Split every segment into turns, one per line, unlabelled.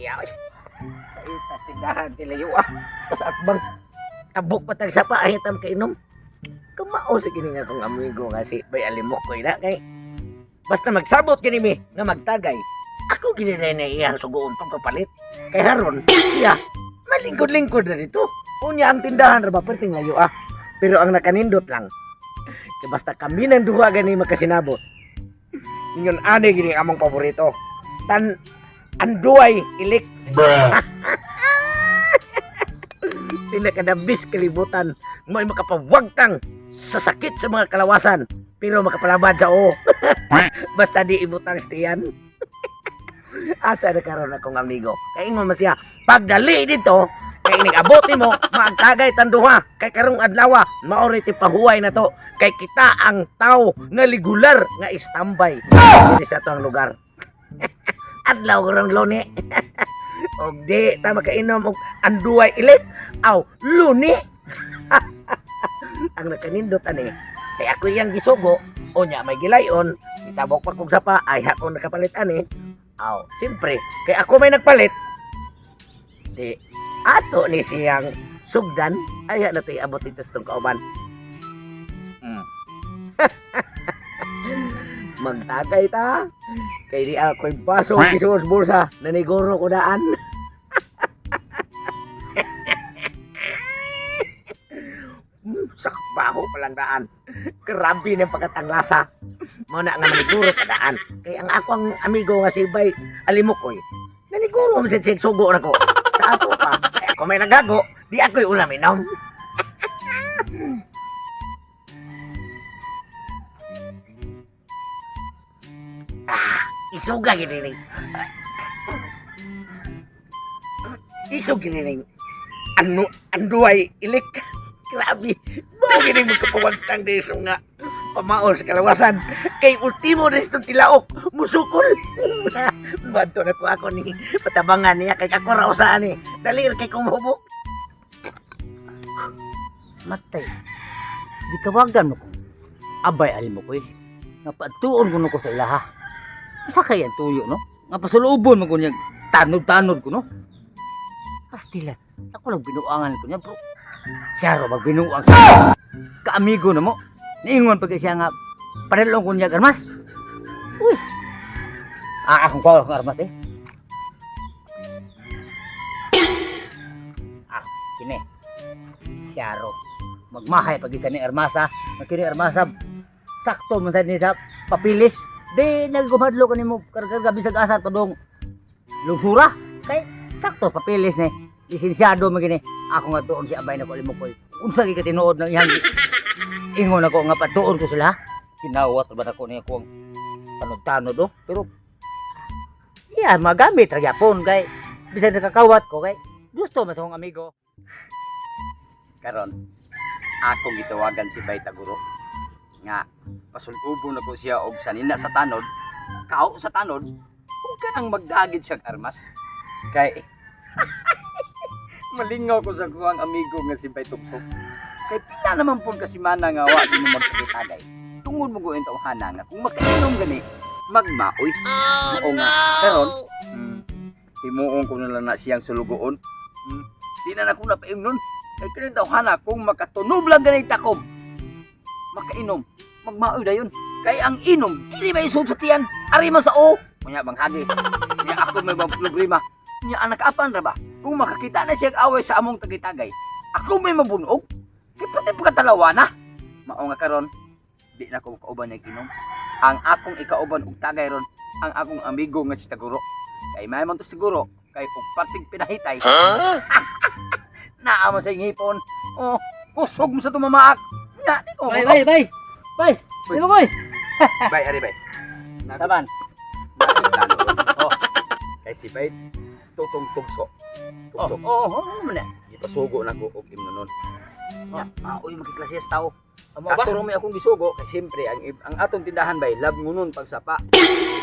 Niya oy. Ay, tindahan tilayo ah. Sa atbang tabok patag sapa ay tam kainom. Kamao sa kini nga akong amigo nga si Bay Alimok ko ina kay basta magsabot kini mi nga magtagay. Ako gini na na iyang sugoon tong kapalit. Kay haron siya malingkod-lingkod na dito. Unya ang tindahan ra ba perting layo ah. Pero ang nakanindot lang kay basta kami nang duha gani makasinabot. Ingon ani gini ang among paborito. Tan anduay ilik. Pinakadabis kalibutan mo'y makapawagtang sa sakit sa mga kalawasan pero makapalabad sa oo. Basta di ibutang stiyan. Asa na karon akong amigo? Kay ingon man siya, pagdali dito, kay inig-abot nimo, maagtagay tanduha, kay karong adlaw, mao ti pahuway na to, kay kita ang tao nga ligular nga istambay diri sa atong lugar. Adlaw karong luni. Og di ta makainom og anduay ilit, aw luni. Ang nakanindot ani, kay ako iyang gisugo, unya may gilayon, itabok pa kog sapa, ay ako nakapalit ani. Aw, siyempre, kay ako may nagpalit. Di, ato ni siyang sugdan, ay na to iabot dito sa tong kauban. Magtagay ta. Kay di ako'y baso gisuos bulsa, naniguro ko daan. Sakbaho pa lang daan. Grabe ng pagkatanglasa. Muna nga maniguro pa daan. Kay ang ako ang amigo nga si Bay Alimukoy. Naniguro mo sa sugo na ko. Sa ato pa. Kay ako may nagago, di ako'y ulam inom. Ah, isuga gini. Isog gini. Ano, anduay ilik. Grabe. Mao gini magkapawagtang di nga pamaol sa kalawasan. Kay ultimo na itong tilaok, musukol. Banto na ko ako ni patabangan niya kay ako ra usaan ni. Dali ra kay kumuhubog.
Matay. Gitawagan mo ko. Abay alim mo ko eh. Nga patuon ko no ko sa ilaha. Usa kay ang tuyo no? Nga pasulubon mo ko niya. Tanod-tanod ko no? Pastilan. Ako lang binuangan ko niya bro. Siya ro magbinuang siya. Kaamigo na mo. Niingon pag siya nga panalong ko niya armas. Uy. Ah, akong kuha akong armas eh. Ah, kini. Siya ro magmahay pag isa ni Armasa, nga kini Armasa sakto man sad ni sa papilis, di naggumadlo kanimo kargar bisag asa padong lungsura kay sakto papilis ni lisensyado man gini. Ako nga tuon si abay na ko limokoy unsa gi katinuod ng iyang ingon ako nga patuon ko sila, kinawat ba nako niya ko ang tanod-tanod oh, pero iya magamit ra gyapon kay bisan nakakawat ko kay gusto man sa akong amigo.
Karon akong gitawagan si Bay Taguro nga pasulubong nako siya og sanina sa tanod, kao sa tanod, ug kanang magdagit siya og armas kay malingaw ko sa kuwang amigo nga si Bay Tuksok kay pila naman pud ka semana nga wa di mo magkitagay tungod mo goin tawhana nga kung makainom gani magmaoy. Oh, nga karon himuon ko na lang na siyang sulugoon. Di na nako napaimnon. Kay kini tawhana kung makatunob lang gani takob, makainom, magmaoy dayon. Kay ang inom, dili may isod sa tiyan, ari man sa o. Unya bang hagis. Unya ako may bang problema. Unya anak apan ra ba? Kung makakita na siya away sa among tagay-tagay, ako may mabunog. Kay pati pagkatalawa na. Mao nga karon, di na ko kauban ng inom. Ang akong ikauban og tagay ron, ang akong amigo nga si Taguro. Kay may man to siguro, kay og parting pinahitay. Naa mo sa ngipon. Oh, kusog mo sa tumamaak. Nya, di ko.
Bay, bay, bay. Bay,
Uy.
di mo koy.
Bay, ari bay.
Saban.
Oh. Kay si Bay tutong tugso.
Oh,
Tugso.
oh, oh, man.
Gipasugo na ko og imnonon. Nya, maoy makiklase sa tao.
Amo ba?
Katuro may akong gisugo kay siyempre ang atong tindahan bay lab ngunon pagsapa.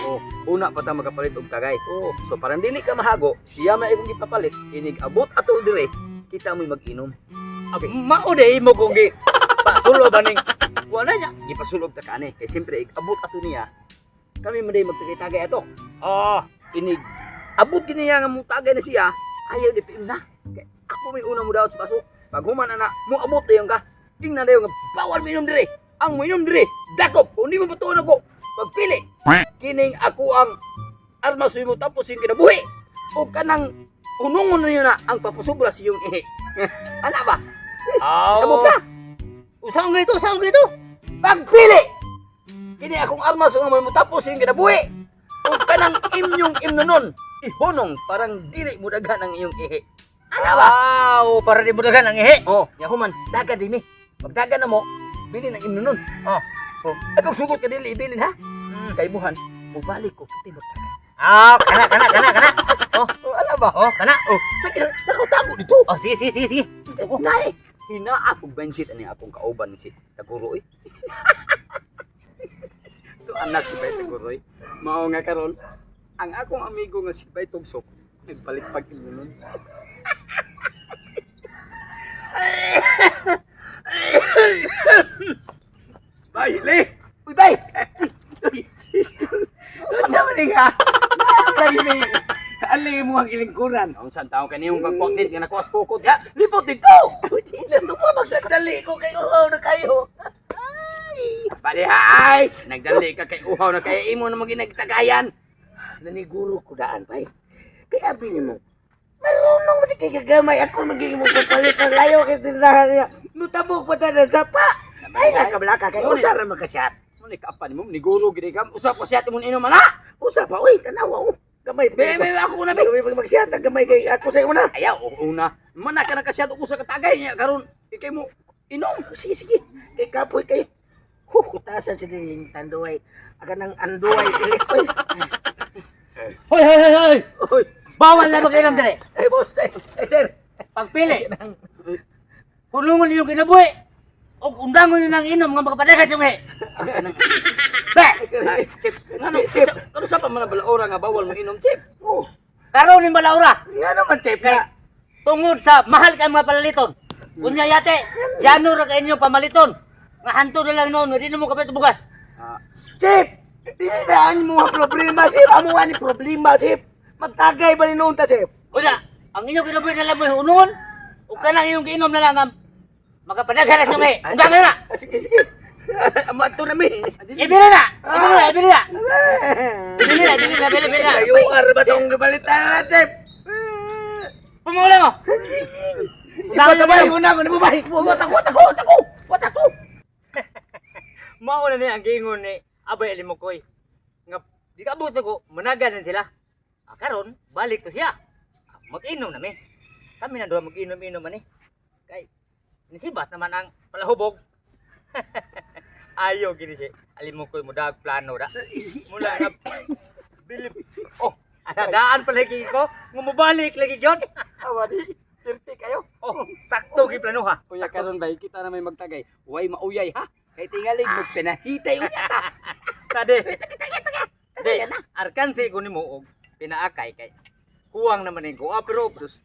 Oh, una pa ta makapalit og tagay.
Oh.
So parang dili ka mahago, siya may akong gipapalit, inig abot ato dire, kita mo'y mag-inom.
Okay. Mao day mo kung gi pasulo ba ning
Wala niya, gipasulob ta kani. Kay siyempre abot ato niya. Kami man day magtagay-tagay ato.
Oh,
Inig Abot gini niya nga mutagay na siya, ayaw di piim na. Kay ako may una mo daot sa baso. Pag human ana, mo abot dayon ka. Tingnan dayon nga bawal minom dire. Ang minom dire, dakop. Kung di mo patuon ako, pagpili. Kining ako ang armas mo tapos yung kinabuhi. O kanang unungon ninyo na ang papasubra sa iyong ihi. Ana ba? Sabot ka.
Usaon ganito, usaon ganito.
Pagpili! Kini akong armas nga mo tapos yung kinabuhi. O kanang imyong imnonon, ihunong parang dili mo daghan ang iyong ihi. Ana ba?
Wow, para di mo daghan ang ihi.
Oh, yahuman, daga din ni. Pagdaga na mo, bilin ang imnonon.
Oh.
Oh, ay pagsugot ka dili ibilin ha. Kay buhan, mubalik ko puti magtaga.
Ah, kana kana kana kana. Oh,
Oh, ana ba?
oh, kana.
Oh, lagi nakatago dito.
Oh, sige sige sige sige.
Nay, hinaa kog bensit ani akong kauban si Taguro eh. To anak si Bay Taguroy. Mao nga karon ang akong amigo nga si Bay Tugsok nagpalit pag imunon.
Bay, le!
Uy, Bay!
Unsa man ni ka? Lagi ni ali mo ang ilingkuran.
Ang saan taong kaniyong kagkwak din nga nakuha sa pukot ya. Lipot dito! Unsa to mo
Dali ko kay uhaw na kayo.
Bali hay! Nagdali ka kay uhaw na kay imo na maginagtagayan.
Naniguro ko daan, bay. Kay abi nimo. Marunong mo si kay gagamay ako magiging mo papalit ang layo kay tindahan niya. Mutabok pa tanan sapa. Ay nakablaka kay usa ra makasyat.
Mo ni kaapan mo niguro gid ka. Usa pa siya timon inom ana.
Usa pa oy tanawa oh. Gamay.
Be, be, ako na be.
Gamay pag magsyat ang gamay kay ako sa una.
Ayaw, una. Mana ka nakasyado ko sa katagay niya karon. Ikay mo inom.
Sige sige. Kay kapoy kay. Huh, kutasan sige yung tanduay. Aga nang anduay ilik oy.
Hoy hoy hoy hoy.
Oy.
Bawal na mag-inom dire.
Eh boss, eh, eh sir.
Pagpili. Hunungon ninyong kinabuhi. Og undangon ninyo ng inom nga makapadagat yung ihi. Be,
Ah, Chip, ngano?
Chip.
Kano sa pa man ang balaora nga bawal mo inom, Chip?
Oh,
karon ning balaura.
nga naman chef na.
Tungod sa mahal kay mga palaliton. Unya yate, jano ra kay inyong pamaliton. Nga hanto na lang noon, di na mo kapit bugas.
Chef, di na ang mga problema, chef. Amo nga ni problema, chef. Magtagay ba ni noon ta, chef?
Unya, ang inyong kinabuhi na lang mo hunungon. Ug kanang inyong giinom na lang nga makapadaghan sa inyong ihi. Undangon na.
Ah, sige, sige. Amo ato na mi.
Ibili na! Ibili na! Ibili na! Ibili na! Ibili na! Ibili na!
Layo ka ba tong gabalitan na, chef?
Pumula mo!
Sipa ta bay, una ko ni mo bay.
Wata ko, wata ko, wata ko. Wata ko.
Mao na ni ang giingon ni Abay Alimokoy. Nga di ka abot ko, managan na sila. Ah, karon balik to siya. Ah, mag-inom na mi. Kami na duha mag-inom-inom man eh. Kay nisibat naman ang palahubog. Ayo gini si Alimokoy mo dag plano da. Mula nga bilib. Oh, daan pala lagi ko, nga mobalik lagi gyud.
Awa di. Pirti kayo.
Oh, sakto gi plano ha.
Kuya karon bay kita na may magtagay. Way mauyay ha. Kay tingalig mo pinahitay unya ta.
Tade. Di, arkansi ko nimo og pinaakay kay kuwang naman ning ko. Ah, pero sus.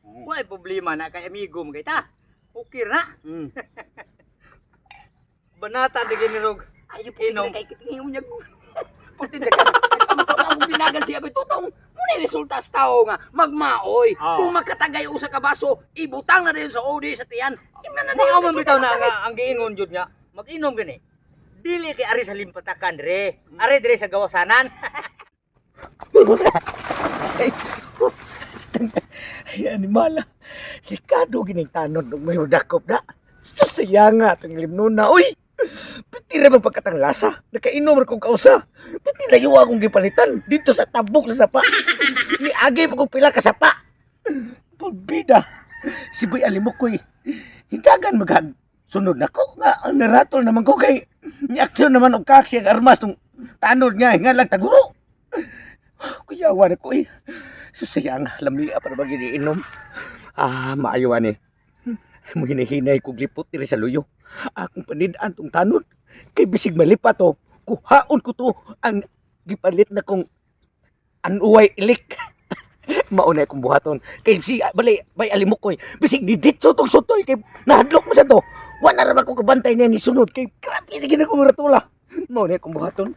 Way problema na kay amigo mo kay ta. Okay ra. Banata di ginirog.
Ayo
Inom.
puti kay kitingin mo niya. Puti na ka. Ang binagan siya bay tutong. Muna resulta sa tao nga magmaoy.
Oo.
Kung makatagay usa ka baso, ibutang na din sa OD sa tiyan. Imna na
Mao man bitaw na nga ang giingon jud nga mag-inom gani. Dili kay ari sa limpatakan dire. Ari dire sa gawasanan.
Ay, animala. Likado gining tanod og may dakop na. Susayanga itong limnuna. Uy! Piti ra pagkatang lasa. Nakainom ra kong kausa. Piti layo akong gipalitan dito sa tabok sa sapa. Niagay pa kong pila ka sapa. Pabida. Si Boy Alimukoy. Hintagan maghag. Sunod na ko nga ang naratol naman ko kay ni aksyon naman og kaksi ang armas tong tanod nga nga lang taguro. Kuyawa na ko eh. Susayang, lamia para ba giniinom? Ah, maayo ani. Muhinahinay ko glipot diri sa luyo. Akong panid-an tong tanod. Kay bisig malipat to. Kuhaon ko to ang gipalit na kong anuway ilik. Mauna akong buhaton. Kay si balay bay alimukoy. Bisig ni ditso tong sutoy kay nahadlok mo sa to. Wala ra ba ko kabantay niya ni sunod kay grabe na gid akong ratula. Mauna akong buhaton.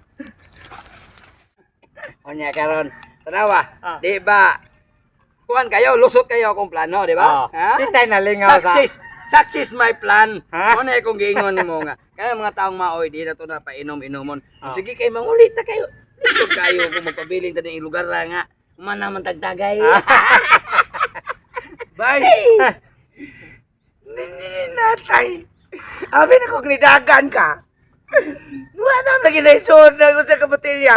Unya karon, Tanawa,
Ah.
di ba? Kuan kayo, lusot kayo akong plano, di ba?
Ah.
Ha?
Di tayo nalingaw sa-
Success, success my plan.
Ha?
Mo na akong giingon nimo nga. Kaya mga taong maoy di na to na painom-inomon.
Ah.
Sige kay mangulit ta kayo. Lisod kayo kung magpabiling ta ning lugar ra nga. Mana man tagtagay.
Bay! Ninatay! Abi na kong nidagan ka! Wala na lagi na isuod na ko sa kabatilya.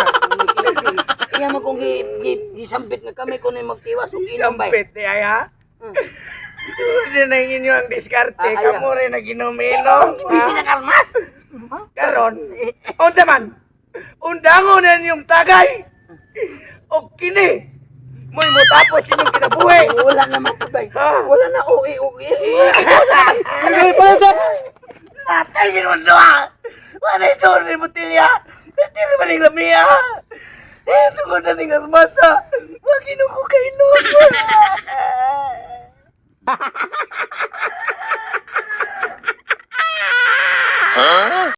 Iya mo kung gi, gi, gisambit nga kami kun magtiwas og inom bay.
Sampit ni ay ha? Tuod na na inyo ang diskarte.
Ah, ayaw.
Kamo rin naginom-inom.
Pili na kalmas.
Karon, unsa man? Undangon na ninyong tagay! O kini! Mo'y motapos inyong kinabuhi!
Wala na man bay.
Ha?
Wala na uwi uwi.
Natay ni Mundoa! Wala ito ni Butilya! Hindi naman ang lamia! Eh, tungkol na ning armasa! Wag ko kay Lord!